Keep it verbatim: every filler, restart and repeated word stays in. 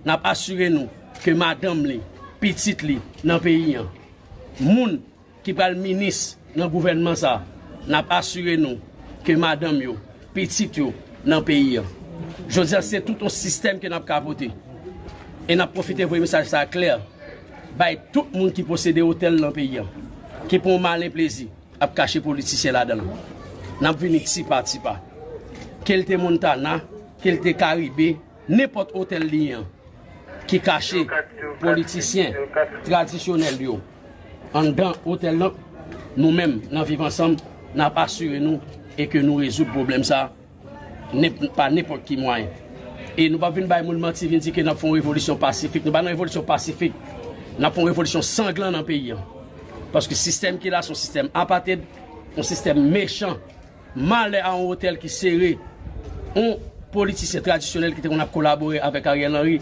N ap asire nou ke madanm li, pitit li nan peyi an. Moun ki pral minis nan gouvènman sa, n ap asire nou ke madanm yo, pitit yo nan peyi an. Jodi a, se tout yon sistèm ke n ap kapote. E n ap pwofite voye mesaj sa klè bay tout moun ki posede otèl nan peyi an, ki pran yon malen plezi ap kache politisyen ladan l. N ap vini ti pa ti pa. Ke l te Montana, ke l te Karibe, nenpòt otèl li ye an, ki kache politisyen tradisyonèl yo anndan otèl lan, nou menm, nan Viv Ansanm, n ap asire nou e ke nou rezoud pwoblèm sa a, nen-, pa nenpòt ki mwayen. E nou p ap vin bay moun manti, vin di ke n ap fè yon revolisyon pasifik. Nou pa nan revolisyon pasifik. N ap fè yon revolisyon sanglan nan peyi an. Paske sistèm ki la, se yon sistèm apated, yon sistèm mechan. Malè a yon otèl ki sere yon politisyen tradisyonèl ki te konn ap kolabore avèk Ariel Henry,